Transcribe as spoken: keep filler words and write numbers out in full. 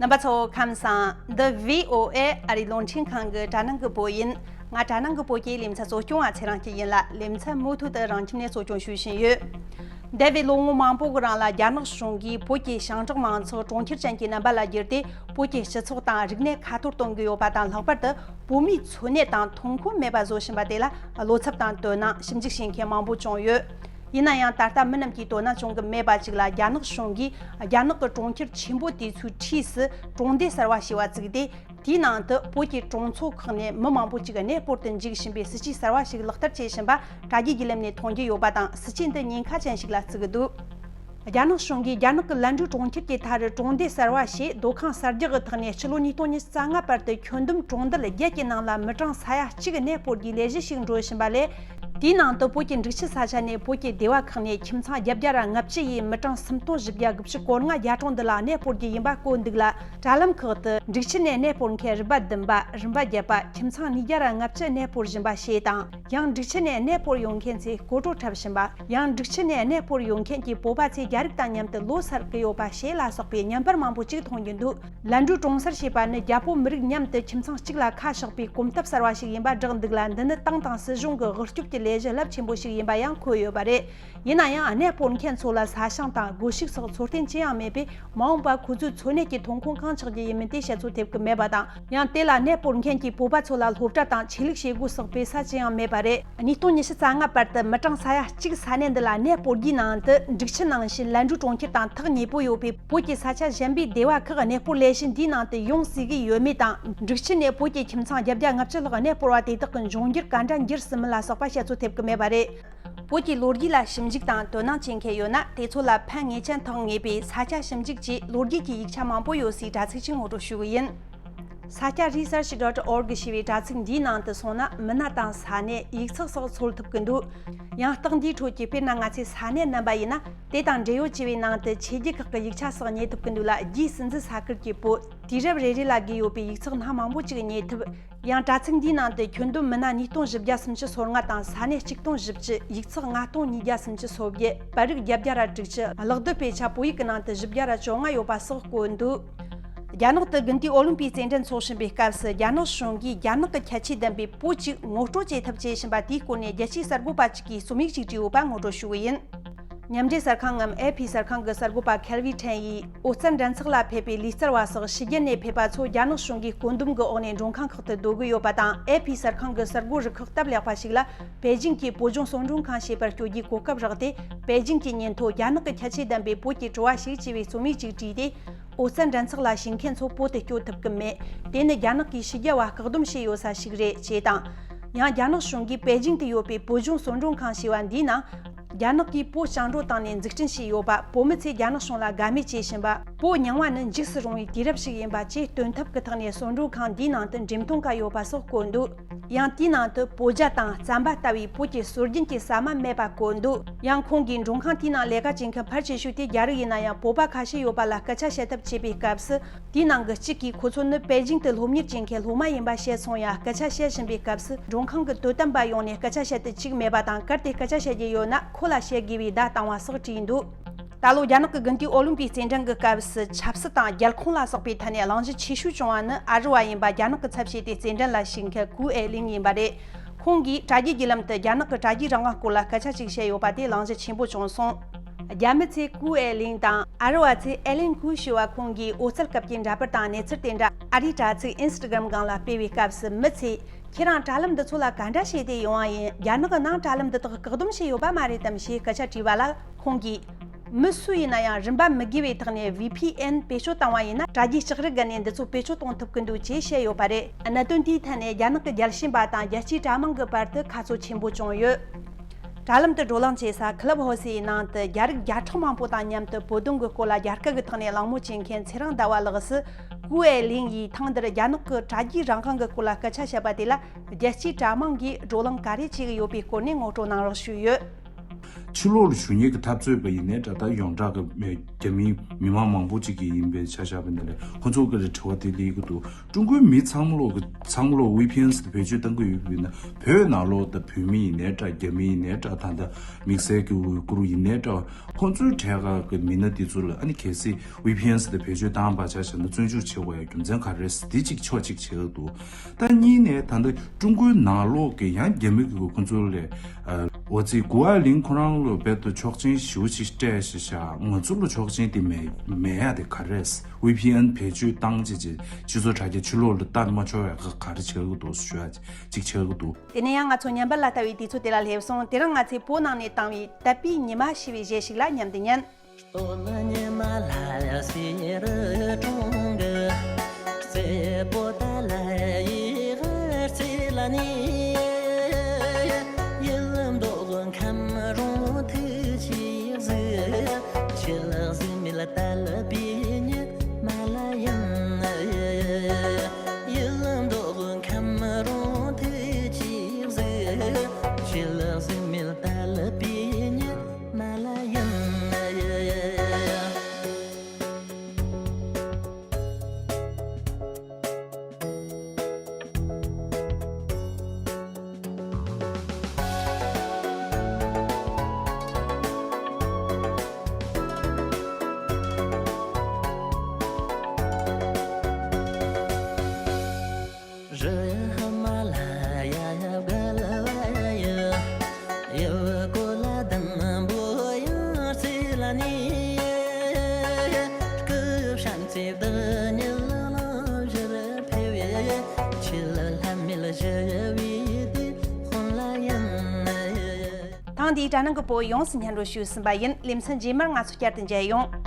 རྣམ་པ་ཚོ་ཁམས་བཟང་། འདི་བྷི་ཨོ་ཨེ་ཨ་རིའི་རླུང་འཕྲིན་ཁང་གི་དྲ་ནང་གི་བོད་ཡིན། ང་དྲ་ནང་གི་བོད་སྐད་ལེ་ཚན་གཙོ་སྐྱོང་བ་ཚེ་རིང་སྐྱིད་ཡིན་ལ། ལེ་ཚན་མུ་མཐུད་དུ་རང་ཁྱིམ་ནས་གཙོ་སྐྱོང་ཞུ་བཞིན་ཡོད། འདས་པའི་ལོ་ངོ་མང་པོ་གི་རིང་ལ་རྒྱ་ནག་གཞུང་གིས་བོད་ཀྱི་ཞིང་འབྲོག་མང་ཚོགས་གྲོང་ཁྱེར་ཅན་གྱི་རྣམ་པ་ལ་བསྒྱུར་ཏེ། བོད་ཀྱི་སྤྱི་ཚོགས་དང་རིག་གནས་ཁ་ཐོར་གཏོང་གི་ཡོད་པ་དང་། ལྷག་པར་དུ་བོད་མིའི་འཚོ་གནས་དང་ཐོན་ཁུངས་མེད་པ་བཟོ་བཞིན་པ་དེ་ལ་བློ་འཚབ་དང་དོ་སྣང་ཞིབ་འཇུག་བྱེད་མཁན་མང་པོ་བྱུང་ཡོད། ཡིན་ན་ཡང་། ད་ལྟ་མི་རྣམས་ཀྱིས་དོ་སྣང་བྱུང་གི་མེད་པ་ཅིག་ལ། རྒྱ་ནག་གཞུང་གིས་རྒྱ་ནག་གི་གྲོང་ཁྱེར་ཆེན་པོ་དེ་ཚོའི་འཁྲིས་སུ་གྲོང་སྡེ་གསར་བ་ཞེས་པ་བཙུགས་ཏེ། དེའི་ནང་དུ་བོད་ཀྱི་གྲོང་ཚོ་ཁག་ནས་མི་མང་པོ་ཅིག་གནས་སྤོར་དུ་འཇུག་བཞིན་པའི་སྲིད་ཇུས་གསར་བ་ཞིག་ལག་བསྟར་བྱེད་བཞིན་པ་དྲ་རྒྱའི་བརྒྱུད་ལམ་ནས་མཐོང་རྒྱུ་ཡོད་པ་དང་། སྲིད་ཇུས་འདི་ཉེན་ཁ་ཅན་ཞིག་ལ་བརྩི་གི་འདུག་རྒྱ་ནག་གཞུང་གིས་རྒྱ་ནག་གི་ལན་ཀྲུའུ་གྲོང་ཁྱེར་གྱི་མཐའ་རུ་གྲོང་སྡེ་གསར་བ་ཞེས་སྡོད་ཁང་གསར་རྒྱག་གི་ཐོག་ནས་ཕྱི་ལོ་ཉིས་སྟོང་ཉི་ཤུ་རྩ་ལྔ་བར་དུ་ཁྱོན་བསྡོམས་གྲོང་རྡལ་བརྒྱད་ཀྱི་ནང་ལ་མི་གྲངས་ས་ཡ་གཅིག་གནས་སྤོར་རྒྱུའི་ལས་གཞི་ཞིག་འགྲོ་བཞིན་པ་ལས། དེའི་ནང་དུ་བོད་ཀྱི་འབྲུག་ཆུ་ས་ཆ་ནས་བོད་ཀྱི་སྡེ་བ་ཁག་ནས་ཁྱིམ་ཚང་བརྒྱད་བརྒྱ་ར་ལྔ་བཅུ་ཡིས་མི་གྲངས་སུམ་སྟོང་བཞི་བརྒྱ་དགུ་བཅུ་གོ་ལྔ་རྒྱ་གྲོང་འདི་ལ་གནས་སྤོར་རྒྱུ་ཡིན་པ་བཀོད་འདུག་ལ། དྲ་ལམ་ཁག་ཏུ་འབྲུག་ཆུ་ནས་གནས་སྤོར་མཁན་རིམ་པ་བདུན་པ། རིམ་པ་བརྒྱད་པ། ཁྱིམ་ཚང་ཉིས་བརྒྱ་ར་ལྔ་བཅུ་གནས་སྤོར་བཞིན་པ་ཞེས་དང་། ཡང་འབྲུག་ཆུ་ནས་གནས་སྤོར་ཡོང་མཁན་ཚོས་སྐོར་བྲོ་འཁྲབ་བཞིན་པ། ཡང་འབྲུག་ཆུ་ནས་གནས་སྤོར་ཡོང་མཁན་གྱི་བོད་པ་ཚོས་རྒྱ་རིགས་དང་མཉམ་དུ་ལོ་སར་གི་ཡོད་པ་ཞེས་ལ་སོགས་པའི་བརྙན་པར་མང་པོ་ཅིག་མཐོང་རྒྱུ་འདུག་ལན་ཀྲུའུ་གྲོང་གསར་ཞེས་པ་ནི་རྒྱ་བོད་མི་རིགས་མཉམ་དུ་ཁྱིམ་ཚང་གཅིག་ལ་ཁ་ཕྱོགས་པའི་གོམ་སྟབས་གསར་བ་ཞིག་ཡིན་པ་བསྒྲགས་འདུག་ལ། འདི་ནི་ཏང་དང་སྲིད་གཞུང་གི་དབུལ་སྐྱོར་གྱི་ལས་གཞི་རླབས་ཆེན་པོ་ཞིག་ཡིན་པ་ཡང་འཁོད་ཡོད་པ་རེད། ཡིན་ན་ཡང་། གནས་སྤོར་མཁན་ཚོ་ལ་ས་ཞིང་དང་སྒོ་ཕྱུགས་སོགས་འཚོ་རྟེན་ཅི་ཡང་མེད་པས། མ་འོངས་པ་ཁོ་ཚོའི་འཚོ་གནས་ཀྱི་ཐོན་ཁུངས་གང་ཆགས་རྒྱུ་ཡིན་མིན་དེ་བཤད་ཚོད་ཐེབས་ཀྱི་མེད་པ་དང་། ཡང་དེ་ལ་གནས་སྤོར་མཁན་གྱི་བོད་པ་ཚོ་ལ་སློབ་གྲྭ་དང་ཆོས་ལུགས་བྱེད་སྒོ་སོགས་སྤེལ་ས་ཅི་ཡང་མེད་པ་རེད། ཉིས་སྟོང་ཉི་ཤུ་རྩ་ལྔ་བར་དུ་མི་གྲངས་ས་ཡ་གཅིག་ས་གནས་འདི་ལ་གནས་སྤོར་རྒྱུའི་ནང་དུ། འབྲུག་ཆུ་ནང་བཞིན་ལན་ཀྲུའུ་གྲོང་ཁྱེར་དང་ཐག་ཉེ་པོ་ཡོད་པའི་བོད་ཀྱི་ས་ཆ་གཞན་པའི་སྡེ་བ་ཁག་གནས་སྤོར་ལས་གཞི་འདིའི་ནང་དུ་ཡོང་སྲིད་ཀྱི་ཡོད་མེད་དང་། འབྲུག་ཆུ་ནས་བོད་ཀྱི་ཁྱིམ་ཚང་བརྒྱད་བརྒྱ་ལྔ་བཅུ་ལྷག་གནས་སྤོར་བ་དེ་དག་གི་འབྱུང་འགྱུར་ག་འདྲ་འགྱུར་སྲིད་མིན་ལ་སོགས་པ་བཤད་ཚོད་ཐེབས་ཀྱི་མེད་པ་རེད། བོད་ཀྱི་ལོ་རྒྱུས་ལ་ཞིབ་འཇུག་དང་དོ་སྣང་བྱེད་མཁན་ཡོད་ན། དེ་ཚོ་ལ་ཕན་ངེས་ཅན་ཐོགས་ངེས་པའི་ས་ཆ་ཞིབ་འཇུག་ཅེས་ལོ་རྒྱུས་ཀྱི་ཡིག་ཆ་མང་པོ་ཡོད་སའི་དྲ་ཚིགས་ཅིག་ངོ་སྤྲོད་ཞུ་གི་ཡིན། ས་སྐྱ་research dot org ཞེས་པའི་དྲ་ཚིགས་འདིའི་ནང་དུ་སོང་ན། མི་སྣ་དང་ས་གནས། ཡིག་ཚགས་སོགས་འཚོལ་ཐུབ་ཀྱི་འདུག་ཡང་རྟགས་འདིའི་ཁྲོད་ཀྱི། དཔེར་ན། ང་ཚོའི་ས་གནས་རྣམ་པ་ཡིན་ན། དེ་དང་འབྲེལ་ཡོད་ཅེས་པའི་ནང་དུ་ཆོས་བརྒྱུད་ཁག་གི་ཡིག་ཆ་སོགས་རྙེད་ཐུབ་ཀྱི་འདུག་ལ། རྒྱའི་སྲིད་འཛིན་ས་ཁུལ་གྱི་བོད་དུས་རབས་རེ་རེ་ལ་བརྒལ་ཡོད་པའི་ཡིག་ཚགས་སྣ་མང་པོ་ཅིག་རྙེད་ཐུབ། ཡང་དྲ་ཚིགས་འདིའི་ནང་དུ་ཁྱོན་བསྡོམས་མི་སྣ་ཉིས་སྟོང་བཞི་བརྒྱ་སུམ་ཅུ་སོ་ལྔ་དང་། ས་གནས་ཆིག་སྟོང་བཞི་བཅུ། ཡིག་ཚགས་ལྔ་སྟོང་ཉིས་བརྒྱ་སུམ་ཅུ་སོ་བརྒྱད། པར་རིས་བརྒྱད་བརྒྱ་ར་དྲུག་ཅུ། ཀློག་འདོན་དཔེ་ཆ་བོད་ཡིག་གི་ནང་དུ་བཞི་བརྒྱ་ར་བཅོ་ལྔ་ཡོད་པ་སོགས་བཀོད་འདུག་རྒྱ་ནག་ཏུ་དགུན་དུས་ཨོ་ལིམ་པིག་རྩེད་འགྲན་འཚོགས་བཞིན་པའི་སྐབས་སུ། རྒྱ་ནག་གཞུང་གིས་རྒྱ་ནག་གི་ཁྱད་ཆོས་ལྡན་པའི་བོད་ཅིག་ངོ་སྤྲོད་བྱེད་ཐབས་བྱེད་བཞིན་པ་དེའི་སྐོར་ནས། རྒྱལ་སྤྱིའི་གསར་འགོད་པ་ཅིག་གིས་རྩོམ་ཡིག་ཅིག་བྲིས་ཡོད་པ་ངོ་སྤྲོད་ཞུ་གི་ཡིན། མཉམ་འབྲེལ་གསར་ཁང་ངམ་ཨེ་ཕི་གསར་ཁང་གི་གསར་འགོད་པ་Kelvin Tran ཡིས། ཨོ་རྩལ་འགྲན་ཚོགས་ལ་ཕེབས་པའི་ལུས་རྩལ་བ་སོགས་ཕྱི་རྒྱལ་ནས་ཕེབས་པ་ཚོ་རྒྱ་ནག་གཞུང་གིས་བཀོད་འདོམས་ཀྱི་འོག་ནས་མགྲོན་ཁང་ཁག་ཏུ་སྡོད་ཀྱི་ཡོད་པ་དང་། ཨེ་ཕི་གསར་ཁང་གི་གསར་འགོད་རུ་ཁག་སྟབས་ལེགས་པ་ཞིག་ལ། པེ་ཅིང་གི་བོད་ལྗོངས་གསོ་མགྲོན་ཁང་ཞེས་པར་བསྐྱོད་རྒྱུའི་གོ་སྐབས་རག་སྟེ། པེ་ཅིང་གི་ཉིན་ཐོ། རྒྱ་ནག་གི་ཁྱད་ཆོས་ལྡན་པའི་བོད་ཀྱི་དྲི་བ་ཞིག་ཅེས་པའི་རྩོམ་ཡིག་ཅིག་བྲིས་ཏེ། ཨོ་རྩལ་འགྲན་ཚོགས་ལ་ཞུགས་མཁན་ཚོ་བོད་དུ་སྐྱོད་ཐུབ་ཀྱི་མེད། དེ་ནི་རྒྱ་ནག་གིས་ཕྱི་རྒྱལ་བ་བཀག་སྡོམ་བྱས་ཡོད་ས་ཞིག་རེད་ཅེས་དང་། ཡང་རྒྱ་ནག་གཞུང་གིས་པེ་ཅིང་དུ་ཡོད་པའི་བོད་ལྗོངས་གསོ་མགྲོན་ཁང་ཞེས་པ་འདིའི་ནང་། རྒྱ་ནག་གིས་བོད་བཅིངས་འགྲོལ་བཏང་ནས་འཛུགས་སྐྲུན་བྱས་ཡོད་པ། བོད་མི་ཚོས་རྒྱ་ནག་གཞུང་ལ་དགའ་མོས་བྱེད་བཞིན་པ། བོད་རྙིང་བ་ནི་འཇིགས་སུ་རུང་བའི་དུས་རབས་ཤིག་ཡིན་པ་བཅས་སྟོན་ཐབས་ཀྱི་ཐོག་ནས་གསོ་མགྲོན་ཁང་འདིའི་ནང་དུ་འགྲེམས་སྟོན་ཁ་ཡོད་པ་སོགས་བཀོད་འདུག་ཡང་དེའི་ནང་དུ་བོད་ཇ་དང་རྩམ་པ་ལྟ་བུའི་བོད་ཀྱི་སྲོལ་རྒྱུན་གྱི་ཟ་མ་མེད་པ་བཀོད་འདུག་ཡང་ཁོང་གིས་མགྲོན་ཁང་དེའི་ནང་ལས་ཀ་བྱེད་མཁན་ཕལ་ཆེ་ཤོས་དེ་རྒྱ་རིགས་ཡིན་ན་ཡང་། བོད་པ་ཁ་ཤས་ཡོད་པ་ལ་སྐད་ཆ་བཤད་ཐབས་བྱེད་པའི་སྐབས་སུ། དེའི་ནང་གི་གཅིག་གིས་ཁོ་ཚོ་ནི་པེ་ཅིང་དུ་སློབ་གཉེར་བྱེད་མཁན་སློབ་མ་ཡིན་པ་བཤད་སོང་ཡང་། སྐད་ཆ་བཤད་བཞིན་པའི་སྐབས་སུ་མགྲོན་ཁང་གི་དོ་དམ་པ་ཡོང་ནས་སྐད་ཆ་བཤད་དུ་བཅུག་མེད་པ་དང་། གལ་ཏེ་སྐད་ཆ་བཤད་རྒྱུ་ཡོད་ན་ཁོ་ལ་བཤད་དགོས་པའི་བརྡ་བཏང་བ་སོགས་བྲིས་འདུག་ད་ལོ་རྒྱ་ནག་གི་དགུན་དུས་ཨོ་ལིམ་པིག་རྩེད་འགྲན་གྱི་སྐབས་སུ་ཆབ་སྲིད་དང་རྒྱལ་ཁོངས་ལ་སོགས་པའི་ཐད་ནས་གླེང་གཞི་ཆེ་ཤོས་བྱུང་བ་ནི། ཨ་རི་བ་ཡིན་པ་རྒྱ་ནག་གི་ཚབ་བྱས་ཏེ་རྩེད་འགྲན་ལ་ཞུགས་མཁན་ཀུའུ་ཨེ་ལིང་ཡིན་པ་རེད། ཁོང་གིས་དྲ་རྒྱའི་བརྒྱུད་ལམ་དུ་རྒྱ་ནག་གི་དྲ་རྒྱའི་རང་དབང་སྐོར་ལ་སྐད་ཆ་ཅིག་བཤད་ཡོད་པ་དེ་གླེང་གཞི་ཆེན་པོ་བྱུང་སོང་། རྒྱ་མི་ཚོས་ཀུའུ་ཨེ་ལིང་དང་། ཨ་རི་བ་ཚོས་ཨེ་ལིན་ཀུའུ་ཞུ་བ། ཁོང་གིས་ཨོ་རྩལ་སྐབས་ཀྱི་འདྲ་པར་དང་གནས་ཚུལ་དེ་འདྲ་ཨ་རིའི་དྲ་ཚིགས་ཨིན་སི་ཊ་གྷ་རམ་སྒང་ལ་སྤེལ་བའི་སྐབས་སུ། མི་ཚོས་ཁྱེད་རང་དྲ་ལམ་འདི་ཚོ་ལ་ག་འདྲ་བྱས་ཏེ་ཡོང་བ་ཡིན། རྒྱ་ནག་གི་ནང་དྲ་ལམ་འདི་དག་བཀག་སྡོམ་བྱས་ཡོད་པ་མ་རེད་དམ་ཞེས་སྐད་ཆ་དྲིས་པ་ལ། ཁོང་གིས། མི་སུ་ཡིན་ན་ཡང་རིན་པ་མི་དགོས་པའི་ཐོག་ནས་ཝི་ཕི་ཨེན་བེད་སྤྱོད་བཏང་བ་ཡིན་ན། དྲ་རྒྱའི་ལྕགས་རི་སྒང་ནས་འདི་ཚོ་བེད་སྤྱོད་གཏོང་ཐུབ་ཀྱི་འདུག་ཅེས་བཤད་ཡོད་པ་རེད། གནད་དོན་དེའི་ཐད་ནས་རྒྱ་ནག་གི་རྒྱལ་ཞེན་པ་དང་རྒྱལ་སྤྱིའི་དྲ་དམངས་ཀྱི་བར་དུ་ཁ་རྩོད་ཆེན་པོ་བྱུང་ཡོད། དྲ་ལམ་དུ་བགྲོ་གླེང་བྱེད་ས་ཁི་ལབ་ཧོ་སི་ཡི་ནང་དུ་རྒྱ་རིགས་བརྒྱ་ཕྲག་མང་པོ་དང་མཉམ་དུ་བོད་དོན་གྱི་སྐོར་ལ་རྒྱ་སྐད་ཀྱི་ཐོག་ནས་གླེང་མོལ་བྱེད་མཁན་ཚེ་རིང་ཟླ་བ་ལགས་སུ། ཀུའུ་ཨེ་ལིང་ཡིས་ཐེངས་འདིར་རྒྱ་ནག་གི་དྲ་རྒྱའི་རང་དབང་གི་སྐོར་ལ་སྐད་ཆ་བཤད་པ་དེ་ལ། རྒྱལ་སྤྱིའི་དྲ་དམངས་ཀྱིས་བགྲོ་གླེང་ག་རེ་བྱེད་ཀྱི་ཡོད་པའི་སྐོར་ནས་ངོ་སྤྲོད་གནང་རོགས་ཞུས་ཡོད། ཕྱི་ལོགས་ལ་བཞུགས་མཁན་གྱི་འཐབ་རྩོད་པ་ཡིན་ནའི་འདྲ། ད་ཡོངས་གྲགས་ཀྱི་རྒྱ་མི་མི་མང་མང་པོ་ཅིག་གི་ཡིན་པའི་ཆ་བཞག་པ་ཡིན་ན་ལས་ཁོ་ཚོ་གི་ལ་དྲི་བ་དེ་སླེབས་ཀྱི་འདུག་ཀྲུང་གོའི་མི་ཚང་མ་ལོག་གི་ཚང་མ་ལོག་ཝི་ཕི་ཨེན་ཟེར་དེ་བེད་སྤྱོད་གཏང་གི་ཡོད་པ་ཡིན་ན། བོད་ནང་ལོགས་ད་བོད་མི་ཡིན་ནའི་འདྲ། རྒྱ་མི་ཡིན་ནའི་འདྲ། ད་ལྟ་དམིགས་བསལ་གྱི་ཝུ་གུར་ཡིན་ནའི་འདྲ། ཁོང་ཚོའི་གྲས་ཁག་གི་མི་སྣ་དེ་ཚོ་ལ་ཨ་ནི་གལ་སྲིད་ཝི་ཕི་ཨེན་ཟེར་དེ་བེད་སྤྱོད་བཏང་བ་ཆ་བཞག་ན་བཙོན་འཇུག་བྱེད་དགོས་ཡ་རྒྱུ་མཚན་ག་རེ་རེད། འདི་གཅིག་ཕྱོགས་གཅིག་བྱེད་ཀྱི་འདུག་ད་གཉིས་ནས་ད་ལྟ་ཀྲུང་གོའི་ནང་ལོགས་ཀྱི་ཡང་རྒྱ་མི་གི་ཁོང་ཚོ་ལས། ཨ། འོ་ཙི་གུ་ཨ་ལིན་ཁོ་རང་ལ་རྦད་དེ་ཆོག་མཆན་ཞེ་པོ་ཅིག་སྤྲད་ཤག་ཤག་ང་ཚོ་ལ་ཆོག་མཆན་དེ་མེད་མེད་ཡ་དེ་ག་རེ་རེད། ཝི་ཕི་ཨེན་བེད་སྤྱོད་བཏང་བྱས་བྱས་སྤྱི་ཚོགས་དྲ་རྒྱ་ཕྱི་ལོགས་ལ་བཏང་མ་ཆོག་ཡ་ག་ག་རེ་བྱེད་ཀྱི་འདུག་ཞུ་ཡ་ཅིག་བྱེད་ཀྱི་འདུག་དེ་ནས་ཡང་ང་ཚོ་ཉམས་པ་ལ་ལྟ་བའི་དུས་ཚོད་དེ་ལ་སླེབས་སོང་། དེ་རིང་ང་ཚོས་བོད་ནང་ནས་བཏང་བའི་དད་པའི་ཉི་མ་ཞེས་པའི་གཞས་ཤིག་ལ་མཉམ་དུ་ཉན། སྟོད་ཉི་མ་ལ་སེར་གྲོང་གི། རྩེ་པོ་ཏཱ་ལའི་ཧར་རྩེ་ལ་ནི། ཡིད་མདོག་ཁམ་རོང་ཐུགས་ཆེ་གཟིགས། ཆེ་ལགས་གཟིགས་མེད་དད་པའི་ཉི་མ་ལ་ཡིན། ཡིད་མདོག་ཁམ་རོང་ཐུགས་ཆེ་གཟིགས། ཆེ་ལགས་གཟིགས་མེད་དད་པའི་ཉི་མ་ལ་ཡིན། ཐེངས་འདིའི་དྲ་ནང་གི་བོད་ཡོངས་སུ་སྙན་སྒྲོན་ཞུས་ཟིན་པ་ཡིན། ལེ་ཚན་རྗེས་མར་ང་ཚོ་བསྐྱར་དུ་མཇལ་ཡོང་།